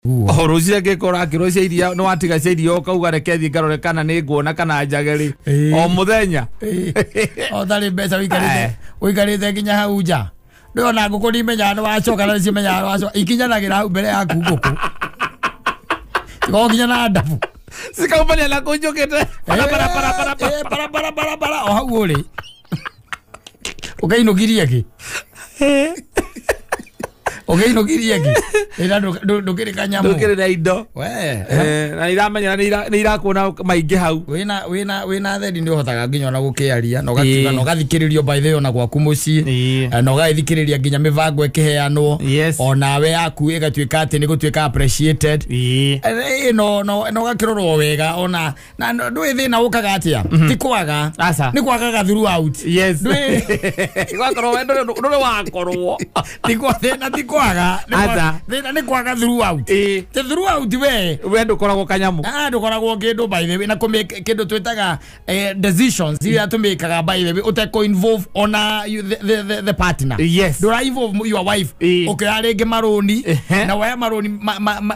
O rũciũ angĩkorwo akĩrwo cia iria nĩ watiga cia iria ũkauga reke thiĩ ngarore kana nĩ nguona kana njage rĩ. O mũthenya. O tarĩ mbeca ũikarĩte ũikarĩte nginya hau nja. Ndĩrona ngũkũ nĩ imenyaga nĩ wacoka na nĩcimenyaga nĩ wacoka. Ikinyanagĩra hau mbere yaku ngũkũ. Cikoragwo nginya na ndabu. Cikaumania na kũu njũkĩte. Bara bara bara bara. Bara bara bara bara o hau ũrĩ. Ũkĩinũkirie kĩ? Ũkĩinũkirie kĩ? Ĩra ndũkĩrĩ kanyamũ. Ndũkĩrĩ na indo. We. Na iramenya nĩ irakuona maingĩ hau. Wĩna thendi nĩ ũhotaga nginya ona gũkĩaria na ũgakiuga na ũgathikĩrĩrio by the way ona gwaku mũciĩ na ũgagĩthikĩrĩria nginya mĩbango ĩkĩheanwo onawe yaku ĩgatuĩka atĩ nĩ gũtuĩka appreciated no no ũgakĩrorwo wega ona na ndũĩ thĩna ũkaga atĩa ti kwaga nĩ kwagaga throughout. Yes. Gwakorwo we ndũrĩ wakorwo thĩna ti kwaga thĩna nĩ kwaga throughout. Ti throughout we ndũkoragwo kanyamũ. Ndũkoragwo kĩndũ by the way na kĩndũ twĩtaga decisions iria tũmĩkaga by the way ũtekũ involve ona the partner. Yes. Ndũra involve your wife ũkĩoya rĩngĩ marũni na woya marũni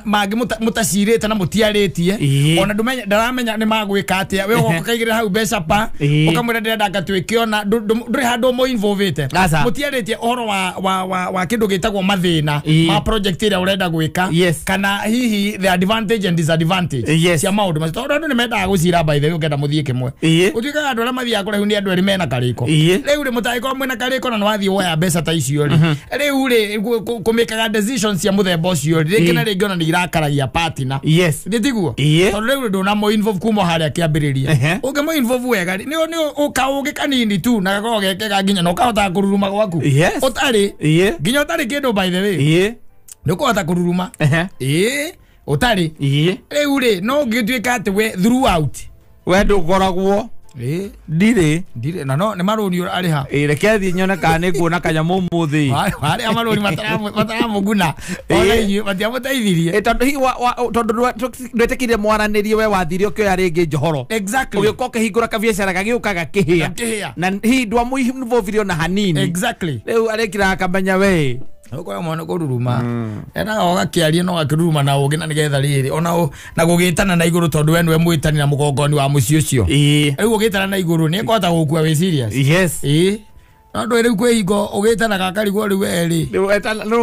mangĩ mũtacirĩte na mũtiarĩtie ona ndaramenya nĩ magwĩka atĩa we ũkaigĩrĩra hau mbeca pa ũkamwĩra ndĩrenda ngatuĩke ona ndũrĩ handũ ũmũ-involvĩte mũtiarĩtie ũhoro wa kĩndũ gĩtagwo mathĩna ma project ĩrĩa ũrenda gwĩka kana hihi the advantage and disadvantage cia maũndũ macio tondũ andũ nĩ mendaga gũcira by the way ũngĩenda mũthiĩ kĩmwe ũtuĩkaga andũ arĩa mathiaga kũraihu nĩ andũ erĩ mena karĩko rĩu rĩ mũtangĩkorwo mwĩna karĩko na nĩwathiĩ woya mbeca ta icio rĩ rĩu rĩ kũmĩkaga decisions cia mũthemba ũcio rĩ rĩngĩ na rĩngĩ ona nĩ irakaragia partner. Nĩ tiguo tondũ rĩu ndũnamũ involve kuma harĩa kĩambĩrĩria ũngĩmũ involve wega rĩ nĩ ũkaũgĩ kanini tu na gakorwo gekega nginya na ũkahotaga kũruruma gwaku ũtarĩ nginya ũtarĩ kĩndũ by the way nĩ ũkũhota kũruruma ũtarĩ rĩu rĩ no ũngĩtuĩka atĩ we throughout we ndũkoragwo ndirĩ na no nĩ marũni arĩha reke thiĩ nyone kana nĩ nguona kanyamũ ũmũthĩ arĩa marũni mataramũguna ona inyuĩ matiamũteithirie tondũ hihi tondũ ndwetĩkire mwaranĩrie we wathire ũkĩoya rĩngĩ njohoro. Exactly. Ũgĩũka ũkĩhingũra kabiacara gagĩũka gakĩhĩa na hihi ndwamũinvolvire ona hanini. Exactly. Rĩu arĩkiraga akamenya we ũkorwo mwana kũruruma endaga ũgakĩaria na ũgakĩruruma na ũgĩ na nĩgetha rĩrĩ ona na gũgĩtana na igũrũ tondũ we nĩwe mwĩtani na mũgongoni wa mũciĩ ũcio rĩu ũgĩtana na igũrũ nĩ ĩkũhota gũkua wĩ serious. Yes. No ndũĩ rĩu kwĩ hingo ũgĩtanaga akarigwo rĩu we rĩ nĩ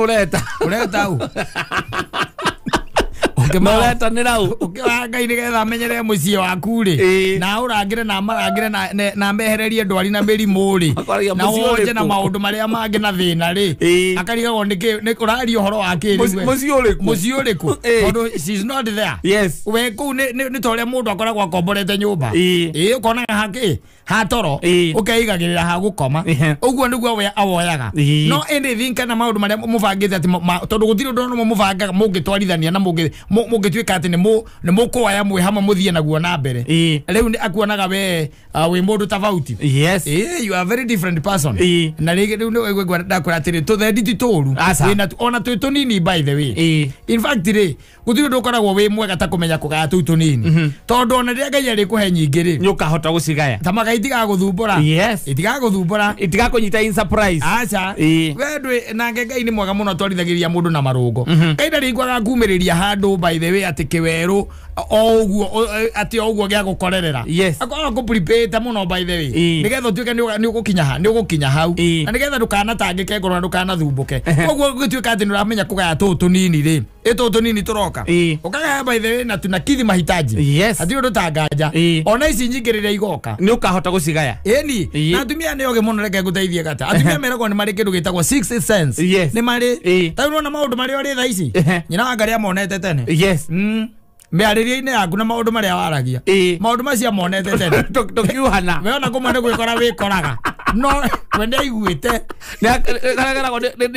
ũreta ũreta ũ ũkĩoya Ngai nĩgetha amenyerere mũciĩ waku rĩ na ũrangĩre na amarangĩre na mehererie ndwari na mĩrimũ rĩ na wonje na maũndũ marĩa mangĩ na thĩna rĩ akarigagwo nĩkĩ ũraria ũhoro wa kĩ rĩ mũciĩ ũrĩkũ tondũ she is not there. Yes. We kũu nĩ ta ũrĩa mũndũ akoragwo akomborete nyũmba ũkonaga hakĩ hatoro ũkeigagĩrĩra ha gũkoma ũguo nĩguo we awoyaga no anything kana maũndũ marĩa mũbangĩte atĩ tondũ gũtirĩ ũndũ ona ũmwe mũbangaga mũngĩtwarithania na mũngĩtuĩka atĩ nĩ mũkũoya mwĩ hamwe mũthiĩ naguo na mbere rĩu akuonaga we wĩ mũndũ tofauti. Yes. You are a very different person na rĩngĩ rĩu nĩ ndakwĩra atĩrĩ tũthendi ti tũũru ona twĩ tũnini by the way. In fact rĩ gũtirĩ ũndũ ũkoragwo wĩ mwega ta kũmenya kũgaya tũu tũnini tondũ ona rĩrĩa Ngai arĩkũhe nyingĩ rĩ nĩ ũkahota gũcigaya ta maga itigagũthumbũra. Yes. Itigagũthumbũra itigakũnyita in surprise. Aca we ndwĩ nake Ngai nĩ mwega mũno atwarithagĩria mũndũ na marũngo Ngai ndarĩiguaga kumĩrĩria handũ by the way atĩ kĩwerũ o ũguo atĩ o ũguo gĩa gũkorerera akoragwo akũprepare mũno by the way nĩgetha ũtuĩke nĩ ũgũkinya ha nĩ ũgũkinya hau na nĩgetha ndũkanatangĩke ngoro na ndũkanathumbũke koguo ũgĩtuĩka atĩ nĩ ũramenya kũgaya tũũ tũnini rĩ tũũ tũnini tũroka ũkagaya by the way na tunakidhi mahitaji. Yes. Hatirĩ ũndũ tanganja ona ici nyingĩ rĩrĩa igoka nĩ ũkahota gũcigaya ĩni na atumia nĩ ogĩ mũno reke ngũteithie gata atumia meragwo nĩ marĩ kĩndũ gĩtagwo sixth sense. Nĩ marĩ ta rĩu nĩwona maũndũ marĩa ũrĩ thaa ici nyina wa Ngai amonete tene. Yes. Mĩarĩrie-inĩ yaku na maũndũ marĩa waragia maũndũ macio amonete tene tũkiuhana we ona kũmwe nĩ gwĩkora wĩkoraga no we nĩaiguĩte nĩ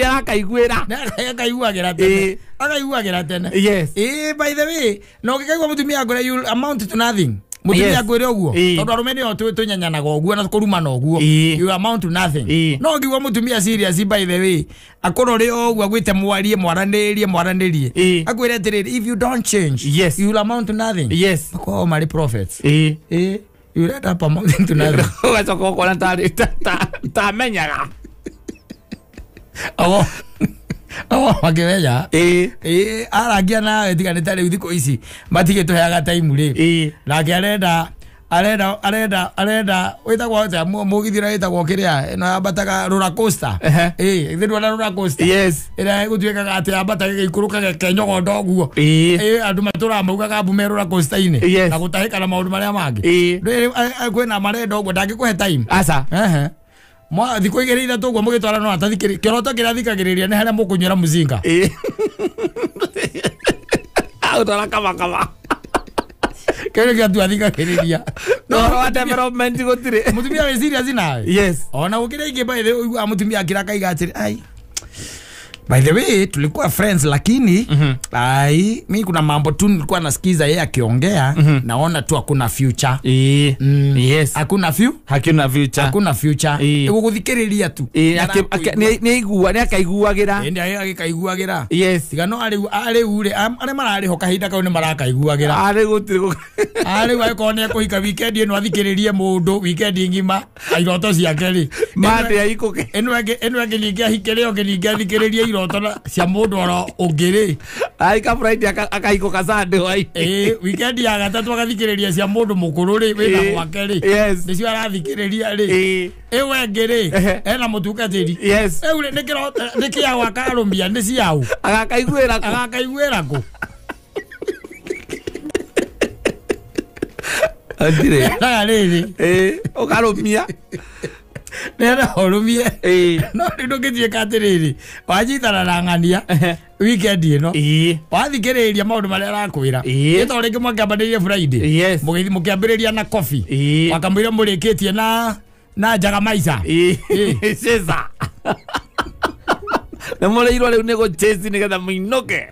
arakaiguĩra akaiguagĩra tene akaiguagĩra tene. Yes. By the way na ũngĩkaigua mũtumia akwĩra you amount to nothing mũtumia akwĩre ũguo tondũ arũme nĩo tũnyenyanaga ũguo na kũrumana ũguo you amount to nothing no ũngĩigua mũtumia serious by the way akũrore o ũguo agwĩte mwarie mwaranĩrie mwaranĩrie akwĩre atĩrĩrĩ if you don't change you will amount to nothing. Yes. Makoragwo marĩ prophets. You end up amounting to nothing. Ũgacoka ũkona ta amenyaga Makĩmenya ĩĩ arangia nawe tiga nĩ ta rĩu thikũ ici matigĩtũheaga time rĩ. Nake arenda arenda arenda arenda wĩtagwo atĩa mũgithi ũrĩa wĩtagwo kĩrĩa ĩno yambataga roller coaster. Ĩĩ ithe ndwona roller coaster. Yes. Ĩrĩa ĩgũtuĩkaga atĩ yambataga ĩgĩikũrũkaga ĩkenyogonda ũguo. Ĩĩ andũ matũraga maugaga mbu me roller coaster-inĩ na gũtahĩka na maũndũ marĩa mangĩ. Kwĩna marenda ũguo ndangĩkũhe time. Aca. Mwa thikũ igĩrĩ ithatũ ũguo mũgĩtwara no atathikĩrĩ kĩroto kĩrĩa athikagĩrĩria nĩ harĩa mũkũnyuĩra mũcinga. Agũtwara kamakama. Kĩu nĩkĩo tu athikagĩrĩria. No ũhoro wa development gũtirĩ. Mũtumia wĩ serious nawe. Yes. Ona gũkĩrĩ aingĩ by the way ũiguaga mũtumia akĩra akaiga atĩrĩ ai by the way tulikuwa friends lakini ai mi kuna mambo tu nilikuwa nasikiza yeye akiongea naona tu hakuna future. Yes. Hakuna future. Hakuna future. Hakuna future. Iguguthikiriria tu. Ni aigua ni akaiguagira. Ndi agikaiguagira. Yes. Tiga no ari ari ure ari marariho kahinda kau ni marakaiguagira. Ari gutiri. Ari agĩkorwo nĩ ekũhika weekend ĩno athikĩrĩrie mũndũ weekend ng'ima iroto ciake rĩ. Mande aikũke. Ĩno ĩngĩ ĩno ĩngĩ ningĩ ahikĩre ũngĩ ningĩ athikĩrĩrie iroto cia mũndũ oro ũngĩ rĩ. Aika Friday akaikũka Sunday hwaĩ. Ĩĩ weekend ya gatatũ agathikĩrĩria cia mũndũ mũkũrũ rĩ wĩna gwake rĩ. Yes. Nĩcio arathikĩrĩria rĩ. Ĩyo ĩngĩ rĩ ena mũtungatĩri. Yes. Rĩu rĩ nĩ kĩaũ akarũmia nĩ ciaũ. Agakaiguĩra kũ. Agakaiguĩra kũ. Andire. Na rĩrĩ. Ũkarũmia. Nĩenda ũrũmie. No rĩu ndũngĩtuĩka atĩrĩrĩ wanyitana na ng'ania weekend ĩno wathikĩrĩria maũndũ marĩa arakwĩra nĩ tondũ rĩngĩ mwakĩambanĩrie Friday. Yes. Mũgĩthiĩ mũkĩambĩrĩria na coffee. Wakamwĩra mũrĩkĩtie na njaga maica. Ceza. Nĩ mũrĩirwo rĩu nĩ gũchase nĩgetha mũinũke.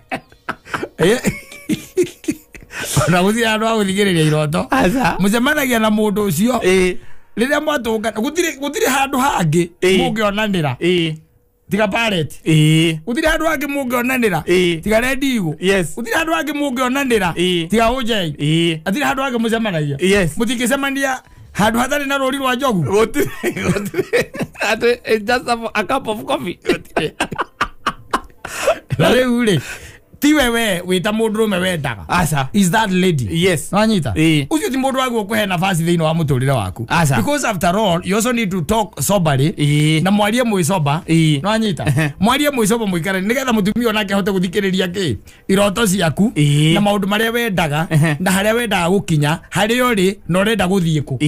Ona gũtirĩ handũ ha gũthikĩrĩria iroto. Aca. Mũcemanagia na mũndũ ũcio rĩrĩa mwatũngana gũtirĩ handũ hangĩ mũngĩonanĩra tiga parent. Gũtirĩ handũ hangĩ mũngĩonanĩra tiga rendigo. Yes. Gũtirĩ handũ hangĩ mũngĩonanĩra tiga ũnjei. Hatirĩ handũ hangĩ mũcemanagia. Yes. Mũtingĩcemania handũ hatarĩ na rũri rwa njogu. Gũtirĩ. Atĩ just a cup of coffee. Na rĩu rĩ ti wewe wĩta mũndũrũme wendaga. Aca. Is that lady. Yes. Nwanyita. Ũcio ti mũndũ wagwo kũhe nafasi thĩinĩ wa mũtũrĩre waku. Aca. Because after all you also need to talk soberly. Na mwarie mwĩ sober. Nwanyita. Mwarie mwĩ sober mũikare nĩgetha mũtumia onake ahote gũthikĩrĩria kĩ iroto ciaku na maũndũ marĩa wendaga na harĩa wendaga gũkinya harĩa ũrĩ na ũrenda gũthiĩ kũ.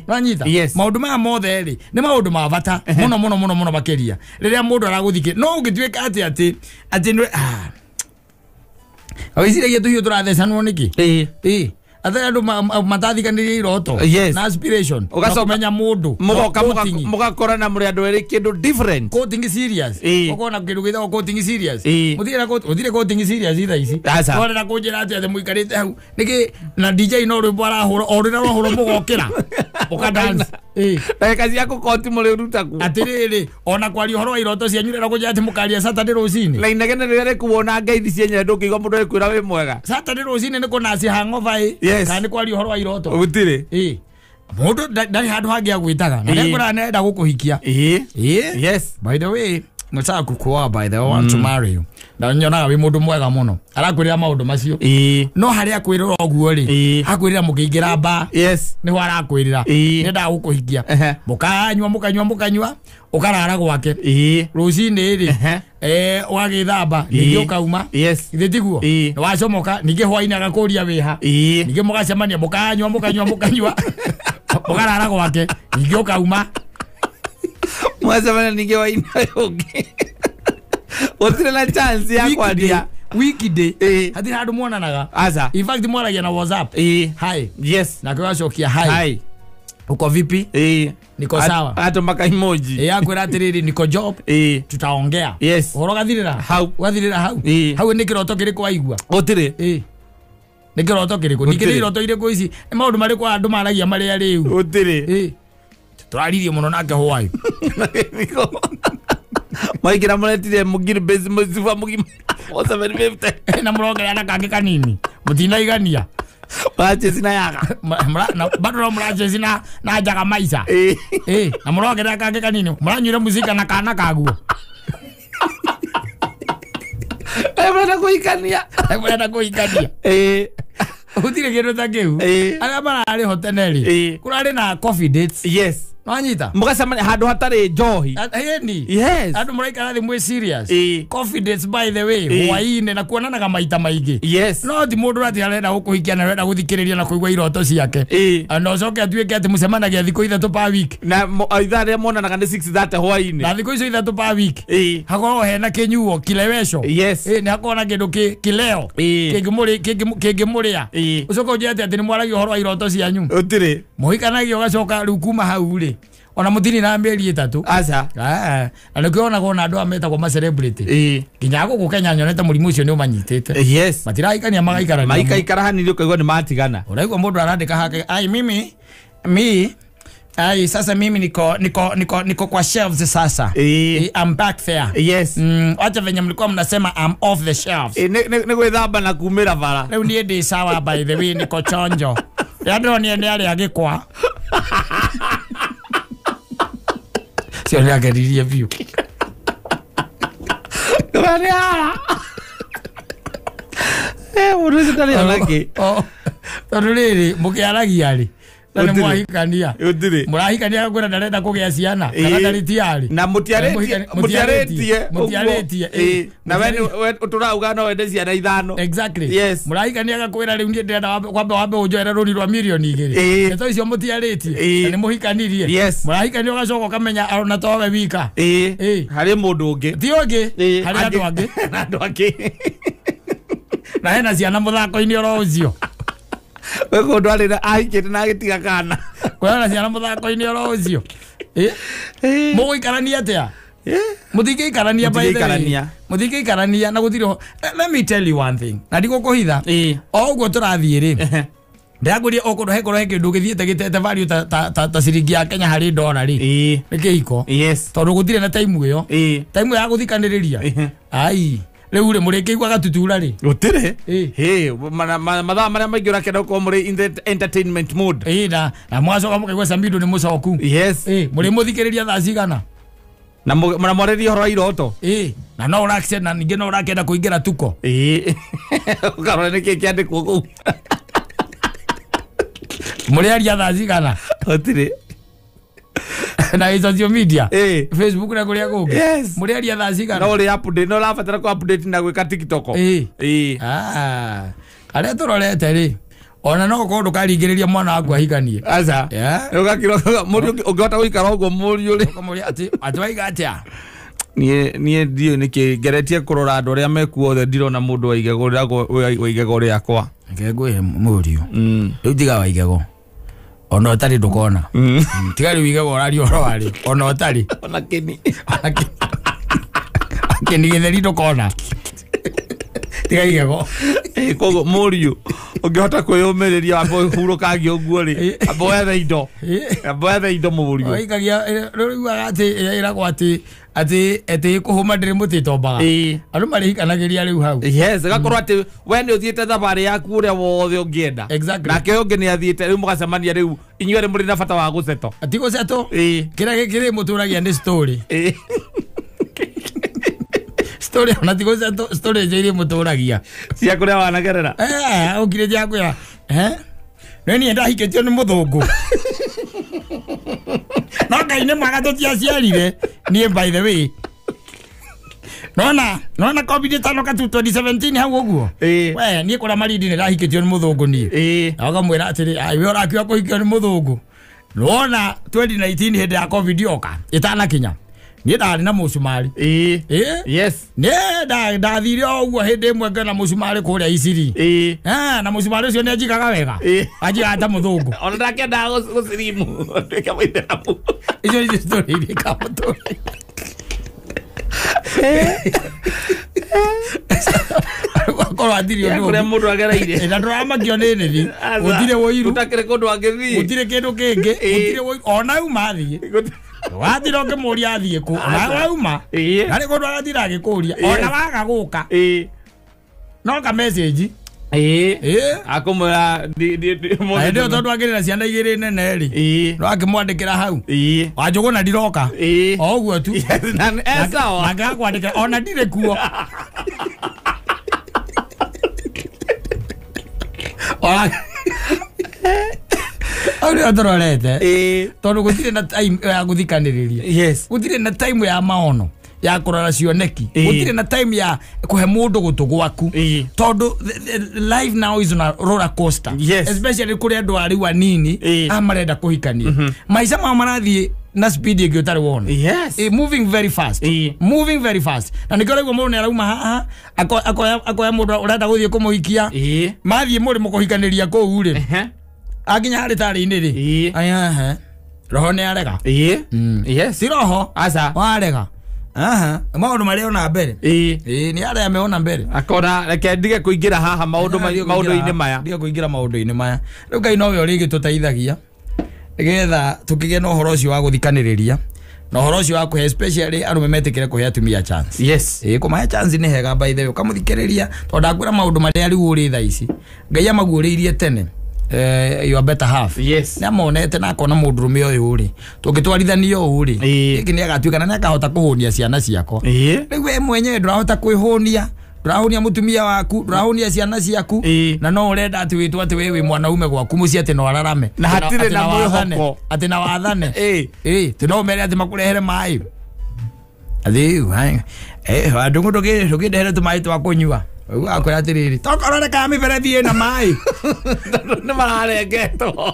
Nwanyita. Yes. Maũndũ maya mothe rĩ nĩ maũndũ ma bata mũno mũno mũno mũno makĩria rĩrĩa mũndũ aragũthikĩrĩria. No ũngĩtuĩka atĩ atĩ atĩ awiciragia tũhiũ tũrathecanwo nĩkĩ. Athe andũ matathikanĩria iroto na aspiration na kũmenya mũndũ mũgoka mũgakorana mũrĩ andũ erĩ kĩndũ different. Coating serious. Ũkona kĩndũ gĩtagwo coating serious. Mũthire coating serious thaa ici. Twarenda kũnjĩra atĩ atĩ mũikarĩte hau nĩkĩ na DJ no rwĩmbo arahũra o rĩrĩa rwahũrwo mũgokĩra ũka dance. Ndagĩka cia kũkoti mũrĩruta kũ. Atĩrĩrĩ ona kwaria ũhoro wa iroto cianyu rĩrĩa kũnjĩra atĩ mũkaria Saturday rũcinĩ. Na inegene rĩrĩa rĩkuona ngeithi cienyewe ndũngĩigua mũndũ agĩkwĩra wĩ mwega. Saturday rũcinĩ nĩ kũnaci hangover ĩ. Kana nĩ kwaria ũhoro wa iroto. Gũtirĩ. Mũndũ ndarĩ handũ hangĩ agwĩtaga. Na nĩngũra nenda gũkũhikia. Yes. By the way, nataka kukuoa by the way, I want to marry you. Na nyonaga wĩ mũndũ mwega mũno. Arakwĩrĩra maũndũ macio. No harĩa akwĩrĩra ũguo rĩ, akwĩrĩra mũkĩingĩra bar. Yes. Nĩho arakwĩrĩra. Nĩendaga gũkũhikia. Mũkanyua mũkanyua mũkanyua ũkarara gwake. Rũcinĩ rĩ, ũgagĩthamba ningĩ ũkauma. Yes. Githĩ tiguo? Nĩ wacomoka ningĩ hwainĩ agakũria wĩha. Ningĩ mũgacemania mũkanyua mũkanyua mũkanyua ũkarara gwake ningĩ ũkauma. Mwacemania ningĩ hwainĩ ũngĩ. Gũtirĩ na chance ya kwaria. Weekday hatirĩ handũ muonanaga. Aca. In fact mwaragia na WhatsApp. Hi. Yes. Nake wacokia hi. Uko vipi? Niko sawa. Atũma ka emoji. Akwĩra atĩrĩrĩ niko job. Tutaongea. Yes. Ũhoro ũgathirĩra hau. Ũgathirĩra hau. Hau nĩ kĩroto kĩrĩkũ waigua? Gũtirĩ. Nĩ kĩroto kĩrĩkũ? Ningĩ nĩ iroto irĩkũ ici? Nĩ maũndũ marĩkũ andũ maragia marĩa rĩu? Gũtirĩ. Tũraririe mũno nake hwaĩ. Maikira mũretire mũgiri base mũciba mũgima 750. Na mũrongerera na kangĩ kanini. Mũtinaigania. Murachesi na yaga. Bado no murachesi na njaga maica. Na mũrongerera kangĩ kanini. Mũranyuire muzika na kana kaguo. Arĩa marenda kũhikania. Arĩa marenda kũhikania. Gũtirĩ kĩndũ ta kĩu. Arĩa mararĩ ho tene rĩ, kũrarĩ na coffee dates. Yes. Nwanyita? Mũgacemania handũ hatarĩ njohi. Ĩni. Yes. Andũ mũraikara thĩ mwĩ serious. Coffee dates by the way, hwaĩ-inĩ na kuonanaga maita maingĩ. Yes. No ti mũndũ atĩ arenda gũkũhikia na arenda gũthikĩrĩria na kũigua iroto ciake. Na ũcoke atuĩke atĩ mũcemanagia thikũ 3 per week. Na ithaa rĩrĩa monanaga nĩ 6:30 hwaĩ-inĩ. Na thikũ icio 3 per week. Hakorwo hena kĩnyuo kilewesho. Yes. Nĩ hakorwo na kĩndũ kĩleo. Kĩngĩmũrĩa. Ũcoke ũnjĩre atĩ nĩ mwaragia ũhoro wa iroto cianyu. Ũtirĩ. Mũhikanagia ũgacoka rĩu kuma hau rĩ, ona mũtini na mĩeri 3. Aca. Na nĩkĩo onagwo na andũ aya metagwo ma celebrity. Nginya gũkũ Kenya nyonete mũrimũ ũcio nĩ ũmanyitĩte. Yes. Matirahikania magaikarania. Maikaikara hanini ũkaigua nĩ matigana. Ũraigua mũndũ arandĩka hake, ai mimi ai sasa mimi niko kwa shelves sasa. I'm back there. Yes. Wacha venye mlikuwa mnasema I'm off the shelves. Nĩ gwĩthamba na kumĩra bara. Rĩu niĩ ndĩ sawa by the way, niko chonjo. Ndĩronire nĩ arĩa gĩkwa. Cio nĩ ageririe biũ. Nĩ ara. Mũndũ ũcio ndarĩ ona kĩ. Tondũ rĩrĩ mũkĩaragia rĩ, na nĩ mwahikania. Ũtirĩ. Mũrahikania kwĩra ndarenda kũgĩa ciana kana ndarĩ tiarĩ. Na mũtiarĩtie. Mũtiarĩtie. Na we ũtũrauga no wende ciana 5. Exactly. Yes. Mũrahikania agakwĩra rĩu niĩ ndĩrenda wambe ũnjoere rũni rwa mirioni 2. Ndeto icio mũtiarĩtie. Na nĩ mũhikanirie. Yes. Mũrahikania ũgacoka ũkamenya ona to we wika. Harĩ mũndũ ũngĩ. Ti ũngĩ. Harĩ andũ angĩ. Na andũ angĩ. Na hena ciana mũthako-inĩ oro ũcio. We kũndũ arĩ na ahikĩte na agĩtiga kana. Kwĩna ciana mũthako-inĩ oro ũcio. Mũgũikarania atĩa? Mũtingĩikarania by the way. Mũtingĩikarania na gũtirĩ. Let me tell you one thing. Na ndigũkũhitha. O ũguo tũrathiĩ rĩ, ndĩrakwĩria o kũndũ hekorwo he kĩndũ gĩthiĩte gĩtete value ta ciringi ya Kenya harĩ ndora rĩ, nĩ kĩhiko. Yes. Tondũ gũtirĩ na time ĩyo. Time ya gũthikanĩrĩria. Ai. Rĩu rĩ mũrĩkĩigua gatutura rĩ? Gũtirĩ. Mathaa marĩa maingĩ ũrakenda gũkorwo mũrĩ in the entertainment mode. Na mwacoka mũkaigua Samido nĩ mũcoku. Yes. Mũrĩmũthikĩrĩria thaa cigana? Na mwarĩrie ũhoro wa iroto. Na no ũrakĩenda, na ningĩ no ũrakĩenda kũingĩra tuko. Ũkarora nĩkĩ kĩandĩkwo kũu. Mũrĩaria thaa cigana? Gũtirĩ. Na social media. Facebook na kũrĩa kũngĩ. Yes. Mũrĩaria thaa cigana? No ũrĩ update, no ũrabatara kũ update na gwĩka TikTok. Arĩa tũrorete rĩ, ona no ũkorwo ndũkaringĩrĩria mwana waku ahikanie. Aca. Ũgakira mũriũ ũngĩhota gũikara ũguo mũriũ rĩ. Ũkamũria atĩ waiga atĩa? Niĩ ndiũĩ nĩkĩ ngeretie kũrora andũ arĩa mekuo othe ndirona mũndũ wa igego wa igego rĩakwa. Reke ngwĩre mũriũ. Rĩu tiga wa igego. Ona ũtarĩ ndũkona. Tiga rĩu igego ũraria ũhoro warĩ. Ona ũtarĩ. Ona kĩni. Kĩni gĩtheri ndũkona. Tiga igego. Koguo mũriũ ũngĩhota kwĩyũmĩrĩria wambe ũhurũkangie ũguo rĩ, amba wethe indo. Amba wethe indo mũriũ. Waikagia rĩu ugaga atĩ ĩragwo atĩ atĩ kũhũma ndĩrĩ mũtĩ tombaga. Andũ marĩhikanagĩria rĩu hau. Yes, ĩgakorwo atĩ we nĩ ũthiĩte thabarĩ yaku ũrĩa wothe ũngĩenda. Exactly. Nake ũyũ ũngĩ nĩ athiĩte rĩu mũgacemania rĩu inyuĩ erĩ mũrĩ na bata wa gũceto. Ti gũceto. Kĩrĩa kĩrĩ mũtũragia nĩ story. Story ona ti gũceto, story iria mũtũragia. Cia kũrĩa wanagerera. Ũkire cia kwĩra. Nĩ niĩ ndahikĩtio nĩ mũthũngũ. No Ngai nĩ mwega tũtiaciarire niĩ by the way. Nona COVID ĩtanoka 2017 hau ũguo. We niĩ kũrĩa Malindi nĩ ndahikĩtio nĩ mũthũngũ niĩ. Na ũkamwĩra atĩrĩ, ai we ũrakiuga kũhikio nĩ mũthũngũ. Nona 2019 hĩndĩ ya COVID yoka ĩtanakinya. Niĩ ndarĩ na mũcumarĩ. Yes. Niĩ ndathire o ũguo hĩndĩ ĩmwe ngĩona mũcumarĩ kũrĩa Iciri. Na mũcumarĩ ũcio nĩ anjigaga wega. Anjigaga ta mũthũngũ. Ona ndakĩendaga gũcirimu nduĩke mũithĩramu. Icio nĩcio story iria ikamũtũra. Wakorwo hatirĩ ũndũ kũrĩa mũndũ agereire. Na ndũramakio nĩ nĩthi. Gũtirĩ ũiru. Gũtakĩrĩ kũndũ angĩthiĩ. Gũtirĩ kĩndũ kĩngĩ. Gũtirĩ ũiru. Ona auma athiĩ. Wathira ũkĩmũria athiĩ kũ. Ona wauma. Harĩ kũndũ agathira agĩkũria. Ona waga gũka. No ka message. Akamwĩra hĩndĩ ĩyo tondũ akĩrĩ na ciana 2 nene rĩ, no akĩmwandĩkĩra hau. Wanjũgũna ndiroka. O ũguo tu. Sawa. Nake akwandĩkĩra ona ndirĩ kuo. Au nĩ tũrorete tondũ gũtirĩ na time ya gũthikanĩrĩria. Yes. Gũtirĩ na time ya maono ya kũrora cioneki. Gũtirĩ na time ya kũhe mũndũ gũtũ gwaku tondũ life now is on a roller coaster. Yes. Especially kũrĩ andũ a rĩu anini a marenda kũhikania. Maica mao marathiĩ na speed ĩngĩ ũtarĩ wona. Yes. Moving very fast. Moving very fast. Na nĩkĩo ũraigua mũndũ nĩ arauma haha akoya mũndũ ũrenda gũthiĩ kũmũhikia. Mathiĩ mũrĩ mũkũhikanĩria kũu rĩ. Akinya harĩ tarĩ-inĩ rĩ. Roho nĩ arega. Yes. Si roho. Aca. Warega. Aha. Maũndũ marĩa ona mbere. Nĩ arĩa meona mbere. Akona reke ndige kũingĩra haha maũndũ-inĩ maya. Ndige kũingĩra maũndũ-inĩ maya. Rĩu Ngai nowe ũrĩgĩtũteithagia nĩgetha tũkĩgĩe na ũhoro ũcio wa gũthikanĩrĩria na ũhoro ũcio wa kũhe especially arũme metĩkĩre kũhe atumia chance. Yes. Kũmahe chance nĩ hega by the way ũkamũthikĩrĩria tondũ ndakwĩra maũndũ marĩa rĩu ũrĩ thaa ici Ngai amaguũrĩirie tene. Your better half. Yes. Nĩ amonete na akona mũndũrũme ũyũ rĩ tũngĩtwarithanio ũũ rĩ gĩkĩ nĩ agatuĩka na nĩ akahota kũhũnia ciana ciakwa. Rĩu we mwenyewe ndũrahota kwĩhũnia, ndũrahũnia mũtumia waku, ndũrahũnia ciana ciaku na no ũrenda atĩ wĩtwo atĩ we wĩ mwanaume gwaku mũciĩ atĩ no ararame na hatirĩ na mwĩhoko atĩ na wathane. Atĩ no ũmere atĩ makũrehere maĩ athĩ andũ ndũkĩndehere tũmaĩ twa kũnyua. Ũguo akwĩra atĩrĩrĩ tokorore kana mĩberethi ĩna maĩ nĩ mararengetwo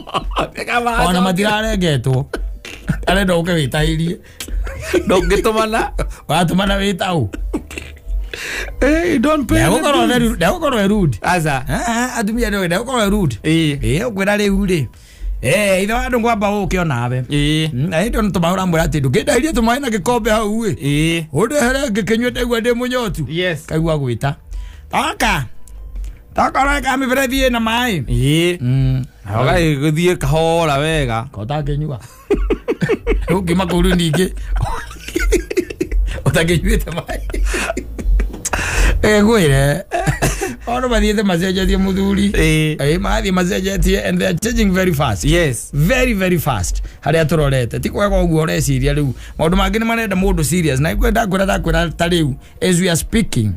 ona matirarengetwo arenda ũke wĩtahĩrie ndũngĩtũmana watũmana wĩtaũ. Don't pay. Ndegũkorwo e rude. Aca. Atumia nĩ ndegũkorwo e rude. Ũkwĩra rĩu rĩ ithe wa andũ ngwamba ũke onawe. Na hĩndĩ ĩyo tũmaĩ ũramwĩra atĩ ndũkĩndeherie tũmaĩ na gĩkombe hau ĩ ũndehere ngĩkĩnyue ndaigua ndĩ mũnyotu. Yes. Kaigua gwĩta Toka. Toka reka mĩberethi ĩna maĩ. Ũgagĩthiĩ kahora wega. Ũtakĩnyua. Rĩu ũngiuma kũu rĩu ningĩ ũtakĩnyuĩte maĩ. Ngwĩre Ono mathiĩte macenjetie mũthuri. Mathiĩ macenjetie and they are changing very fast. Yes. Very very fast. Harĩa tũrorete ti kwega ũguo ũreciria rĩu. Maũndũ mangĩ nĩ marenda mũndũ serious na ikwenda ndakwĩra ta rĩu as we are speaking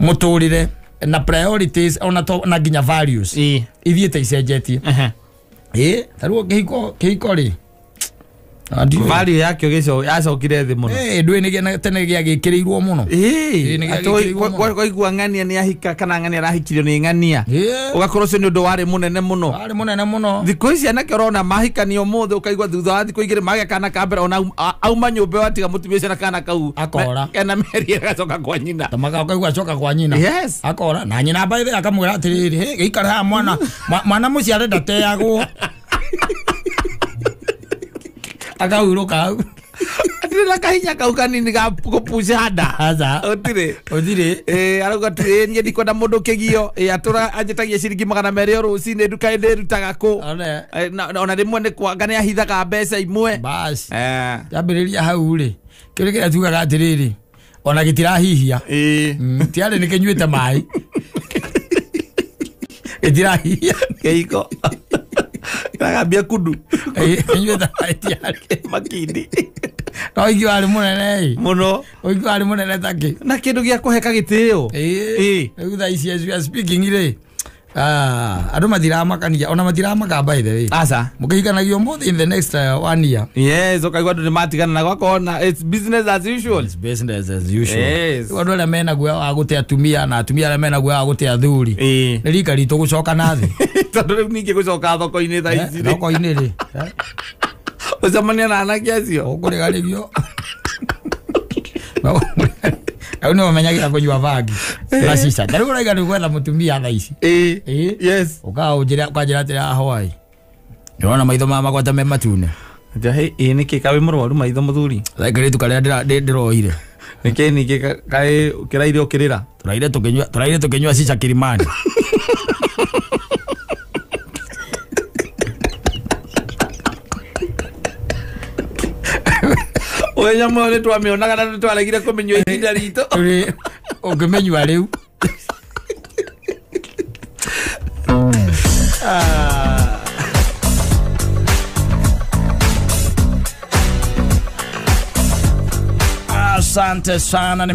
mũtũrĩre na priorities ona na nginya values ithiĩte icenjetie. Ta rĩu kĩhiko rĩ value yakĩo gĩco yacokire thĩ mũno. Ndũĩ nĩ tene gĩagĩkĩrĩirwo mũno. Kwaigua ng'ania nĩ ahika kana ng'ania arahikirio nĩ ng'ania ũgakorwo ũcio nĩ ũndũ warĩ mũnene mũno. Warĩ mũnene mũno. Thikũ ici anake ũrona mahikanio ũmũthĩ ũkaigua thutha wa thikũ igĩrĩ magĩa kana ka mbere ona auma nyũmba ĩyo atiga mũtumia ũcio na kana kau akora kena mĩeri agacoka kwa nyina. Ũkaigua acoka kwa nyina. Yes. Akora na nyina by the akamwĩra atĩrĩrĩ gĩikare haha mwana mwana mũciare ndateagwo. Akahurũka hau. Atirĩ na kahinya kau kanini ga gũpuca nda. Aca. Ũtirĩ. Ũtirĩ. Arauga atĩ niĩ ndikwenda mũndũ kĩgio. Atũra anjĩtagia ciringi 200 o rũcinĩ nduka ndĩrutaga kũ. Ona rĩmwe nĩ kwanga nĩ ahithaga mbeca imwe. Bas. Yambĩrĩria hau rĩ. Kĩrĩa kĩrĩa tugaga atĩrĩrĩ ona gĩtirahihia. Tiarĩ nĩ kĩnyuĩte maĩ. Gĩtirahihia. Kĩhiko. Kagambia kudu. Kĩnyuĩte maĩ tiarĩ. Makindi. No ũigi warĩ mũnene mũno. Ũigi warĩ mũnene takĩ. Na kĩndũ gĩa kũheka gĩtĩo. Rĩu thaa ici as we are speaking rĩ andũ matiramakania ona matiramaka by the way. Aca. Mũkĩhikanagia ũmũthĩ in the next 1 year. Yes, ũkaigua andũ nĩ matigana na gwakona it's business as usual. It's business as usual. Yes. Andũ arĩa mena guoya wa gũte atumia na atumia arĩa mena guoya wa gũte athuri. Nĩ rika ritũ gũcoka na thĩ. Tondũ rĩu ningĩ gũcoka thoko-inĩ thaa ici rĩ. Thoko-inĩ rĩ. Ũcemania na anake acio. Ũkũrĩgarĩrio. Au nĩ ũmenyagĩra kũnyua bangi na cica. Ta rĩu ũraiga nĩ gwetha mũtumia thaa ici. Yes. Ũkanjĩra atĩrĩ haha ĩ. Ndĩrona maitho maya makwa ta me matune. Ĩ nĩkĩ kaĩ wĩ mũrwaru maitho mũthuri? Kairĩtu karĩa ndĩroire. Nĩkĩ ningĩ kaĩ kĩraire ũkĩrĩra? Tũraire tũkĩnyua cica Kilimani. Ũyũ nyamũ ĩyo nĩtwamĩonaga na nĩtwaregire kũmĩnyua ihinda ritũ. Ũngĩmĩnyua rĩu. Asante sana.